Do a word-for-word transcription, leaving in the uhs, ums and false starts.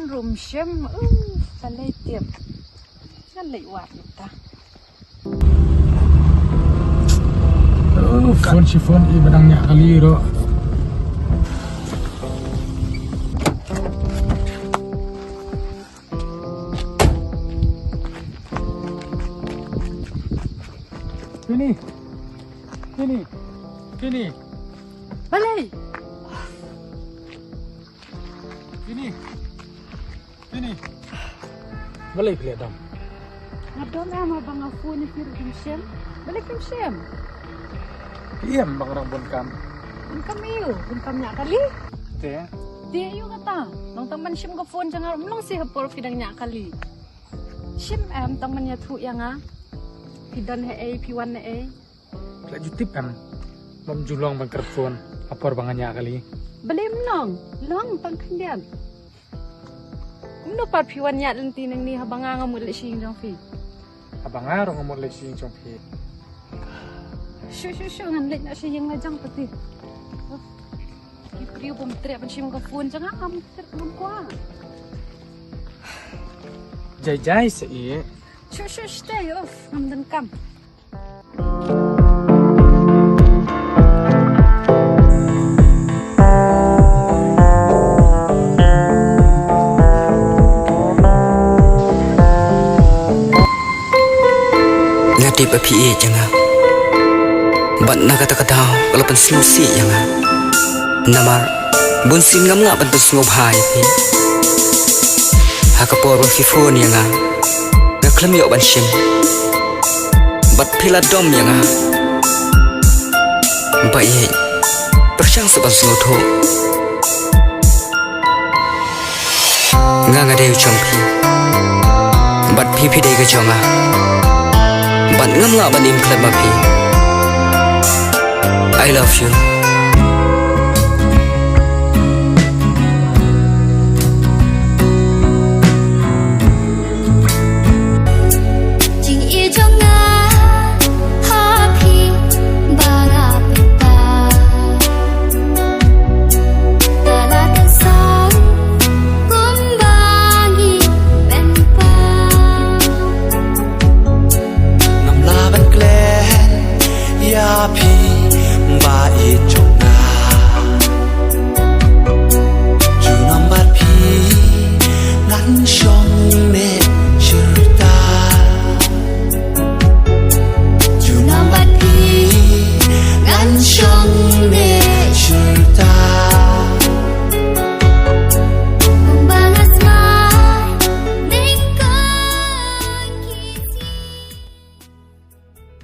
Rum shim, uh, balei tip. Ngan leit wad mynta. Oh, phone shi phone i ba dang ñiah kali ruh. Pini. Pini. Pini. Balei? Pini. Pini. Balei phi leh dom? Nga dom em, haba nga phone ïa phi ruh phim shim. Balei phim shim? Phi ïam ba nga dang bun kam. Bun kam aïu? Bun kam ñiah kali? Te? Te aïu kata? Nang tang ban shim ka phone jong nga ruh, ym long shuh ha por phi dang ñiah kali. Shim em, tang ban ïathuh ïa nga. Phi don haei, phi wan haei? Phi la ju tip em. Bym ju long ban kren phone ha por ba nga ñiah kali. Balei ym long? Long tang khyndiat. Kumno pat phi wan ïaid lynti nangne haba nga ngam mut leit sha ïing jong phi? Haba nga ruh ngam mut leit sha ïing jong phi. Shu shu shu, ngan leit noh sha ïing la jong pat te. Ki briew bym treh ban shim ka phone jong nga, ngam treh, ngam kwah. Jai jai sa ïa. Shu shu, stay off, ngam donkam. Nga tip ba phi ïeit ïa nga. Bad na kata ka daw ka la pynsngewsih ïa nga. Namar bun sien ngam lah ban pynsngewbha ïa phi. Ha ka por ba phi phone ïa nga, nga khlem ïoh ban shim. Bad phi la dom ïa nga. Ba ïeit, pyrshang sa ban sngewthuh. Nga, nga dei u jong phi. Bad phi, phi dei ka jong nga. Bad ngam lah ban im khlem ma phi. I love you.